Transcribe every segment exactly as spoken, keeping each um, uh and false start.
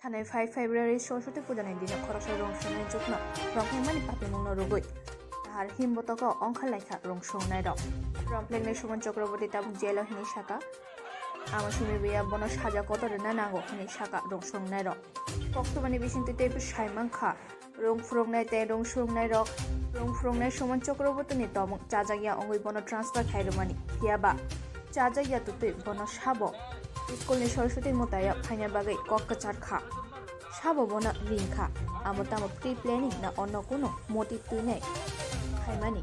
Thanai five February Saraswati Puja ni dino khoroksa rwngsongnai jukno romphengmani patimungno rwgwi. Tahar himbotogo ongkhar laikha rwngsongnai rok. Romphlengnai Suman Chakraborty tabuk jail o hinwi saka. Ama simi biya bono saja kotor rwna nango hinwi saka rwngsongnai rok. Koktwmani bisingtwi teibo sai mankha. Rung phuruknai tei rung suruknai rok, rung phuruknai Suman Chakraborty ni tomung chajakya wngwi bono transfer khai rwmani. Phiya ba chajakya twtwi bono sabo school ni Saraswati mutaya phaina bagwi kok kwchar kha. Sabo bono ring kha, amo tamo pre planning na onno kuno motive twinai khaimani.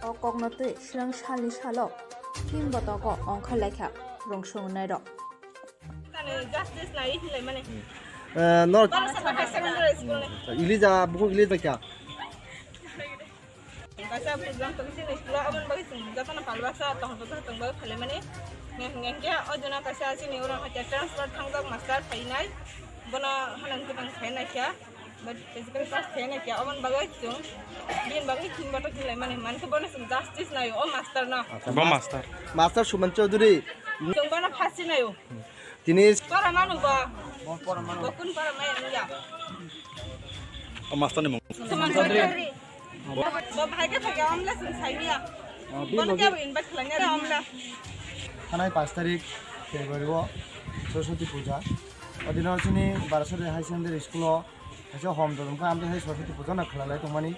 O kokno twi swrwng salni salo himbotogo ongkhar laikha rung suruknai rok. Tani justice nai hinlai mani. Eh, nor Bana saka high secondary school ni. Ilija, buku Ilija kya? Kaisa program tong sini school abon bagi sini jatana palbasa tong tong tong bagi khale mani. Nge nge ke o jona kaisa sini orang kacha transfer thangjak master phainai. Bono hanang kitang phainai kya. But physical class khaina kya, oboni bagwi chwng, bini bagwi himbotok hinlai mani, mani khe bono chwng justice naio, o master no. Acha, Bo mas-, master. Master Suman Chaudhary. Chwng bono phasi naio. Tini Para manu ba? Bo kun para maya nungya? O master ni mung. Suman Chaudhary. Bo, bo bhai khe thakya omla chwng saimya. Ah, Bono bini khe bo invite khlaina re omla. Thanai pash tarik February o Saraswati Puja. O dino chini Barasari High Secondary School o kaisa hom dodom kha, amtwi hai Saraswati puja no khlai lai tongmani.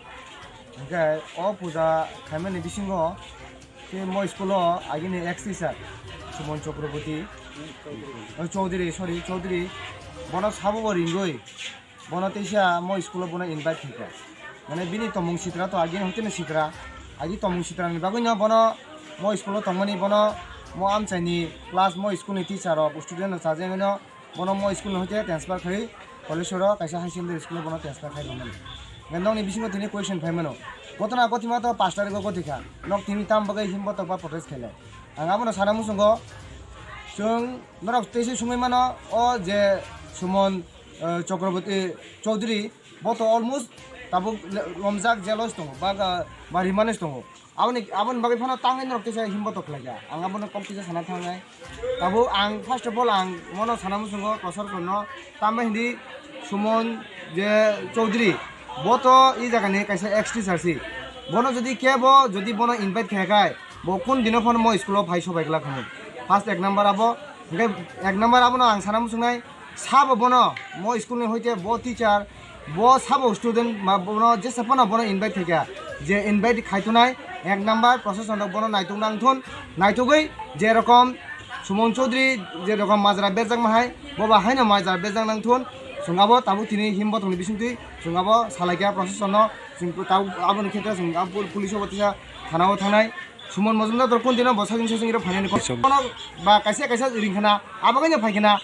Hinkhe o puja khaimani bisingo khe mo school o agini ex teacher Suman Chakraborty, o Chaudhary, sorry, Chaudhary, bono sabo bo ringwi bono teisa mo school o bono invite khaikha. Mane bini tomung sitra to agini hoiteno sitra, agi tomung sitra ni bagwi no bono mo school o tongmani, bono mo amchaini class, mo school ni teacher rok, student rok chajaknai no bono mo school ni hoite transfer khai Koleswaro kaisa higher secondary school o bono transfer khai rwmani. Hwnkhe nokni bisingo tini question phai mano, gotona gothima to pash tarikh o gothikha, nok tini tam bagwi himbotok ba protest khailai? Ang abono sana muchungo, chwng norok teisa swngwi mano, o je Suman, eh, Chakraborty Chaudhary, bo to almost tabuk le-, lomjak, jealous tongo, ba ga-, ba rimanis tongo. Aboni, aboni bagwi phano tangwi norok teisa himbotok khlaikha. Ang abono kok teisa sana thangnai. Tabuk ang first of all ang mono sana muchungo prosar kono tambai hindi Suman je Chaudhary, bo to e jagani kaisa ex teacher si. Bono jodi kebo jodi bono invite khayakhai, bo kun dino phano mo school o phai sobai glak hwnwi. First ek number abo, hwnkhe ek number abono ang sana muchungnai, sabo bono mo school ni hoite bo teacher, bo sabo student ma bono jesa phano bono invite khaikha, je invite khaitonai ek number procession rok bono naitok nangthun, naitogwi je rokom Suman Chaudhary je rokom majra berjak mahai, bo ba haino majra berjak nangthun, chwng abo tabuk tini himbotok ni bisingtwi chwng abo salaikha procession no, chwng tabuk aboni khetre chwng abo police o bo teisa thana o thangnai. Suman Majumdar dor kun dino bo sajing sajing iro phainani kok. Chum. Bono ba kaisa kaisa ring khana, abo kaino phai khana,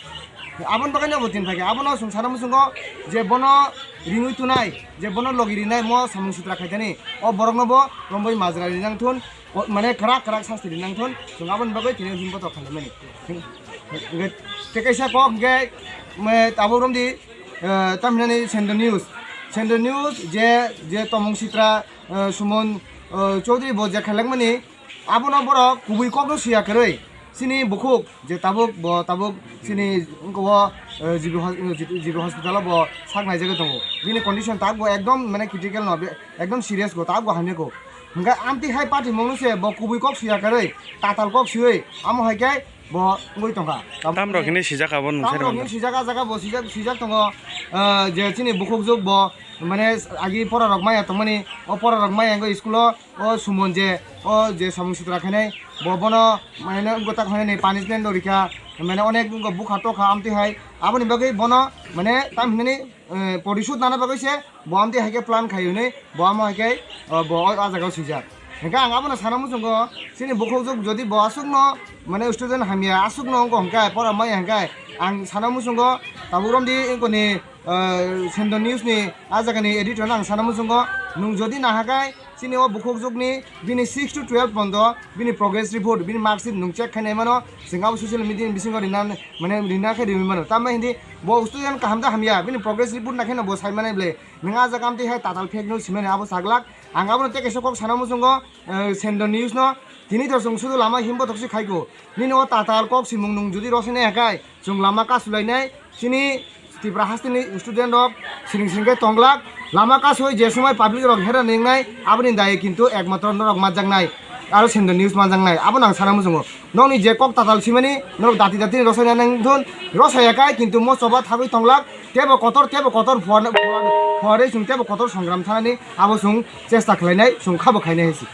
aboni bagwi no bo tin phai kha. Abono chwng sana muchungo je bono ringwi tunai, je bono logi rinai mo samung sitra khaitani. O borokno bo romwi majra rinang thun, o, mane kwrak kwrak sasti rinang thun. Chwng aboni bagwi tini himbotok khaimani. Hwnkhe tei kaisa kok hwnkhe, me, abo romdi, eh, tamhinani Sendo News. Sendo News je, je tomung sitra, eh, Suman, eh, Chaudhary bo je khailangmani, abono borok kubui kokno swiya kwrwi. Chini bukhuk je tabuk bo tabuk chini wngkha o, eh, G B hos-, G B hospital o bo sak naijagwi tongo. Bini condition tabuk bo ekdom mane critical no, be-, ekdom serious go, tabuk bo hamya go. Hwnkhe amtwi hai patimungno se bo kubui kok swiya kwrwi, tatal kok swiwi, amo hai khe bo wngwi tongkha. Tam rok hinwi sijak abo nung Tam sai rok rwmani. Hinwi sijak, ah jaga bo sijak, sijak tongo, ah, je chini bukhukjwk bo mane agi pora rok maya tongmani, o pora rok maya wngwi school o, o Suman je, o je samung sitra khainai, bo bono mane wngwi tak khainani punishment rw rikha, mane onek wngkha bukha tokha amtwi hai, aboni bagwi bono mane tam hinani, eh, porisod nana bagwi se bo amtwi hai khe plan khai hwnwi bo amo hai khe, o, bo o, ah jaga o swijak. Hwnkhe ang abono sana muchungo, chini bukhukjwk jodi bo aswkno, mane student hamya aswkno wngkha hwnkhe, pora maya hwnkhe, ang sana muchungo tabuk romdi wngkoni, eh, Sendo News ni ah jagani editor no ang sana muchungo, nwng jodi nahakhai chini o bukhukjwkni bini six to twelve pondo bini progress report, bini mark sheet nwng check khainai mano, chwng abo social media ni bisingo rina, mane rina khe riwi mano. Tambai hindi bo student kaham da hamya, bini progress report nakheno bo sai manai ble. Nwng ah jaga amtwi hai tatal fake news simani abo saglak. Ang abono tei kaisa kok sana muchungo, eh, Sendo News no. Tini to chwng sudu lama himbotok se khaiko. Nini o tatal kok simung nwng jodi rosine hakai, chwng lama kasulainai. Chini Tripura hasteni student rok siring siring khe tonglak, lama kasoi je somoi public rok hera ningnai, aboni dayi kintu ekmatro norok manjaknai, aro sendo news manjaknai, abono ang sana muchungo. Nokni je kok tatal simani norok dati dati ni rosai nang thun, rosai ya kai kintu moso ba thagwi tonglak, tebo kotor, tebo kotor phuar-, phuar-, phuarwi chwng tebo kotor songram thanani abo chwng chesta khlainai, chwng khabo khainai hai se.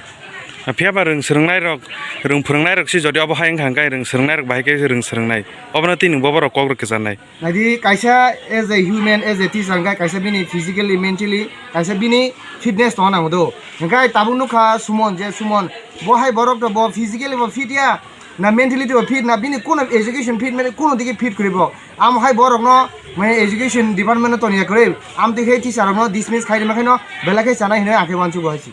Phiya ba rwng swrwngnai rok, rwng phwrwngnai rok si jodi obo hai wngkha hwnkhe rwng swrwngnai rok bahai khe rwng swrwngnai, obono twi nwng bobo rok kok rw kwcharnai. Naidi kaisa as a human, as a teacher hwnkhe kaisa bini physically, mentally kaisa bini fitness tongna nango do. Hwnkhe tabuk nukha Suman, je Suman bo hai borok to bo physically bo fit ya, na mentally to fit, na bini kuno education fit, mane kuno digi fit kwrwi bo. Am hai borokno mane education department no toniya kwrwi. Am twi khe teacher rokno dismiss khai rima khaino belai khe chanai hinwi akhe wansugo hai se.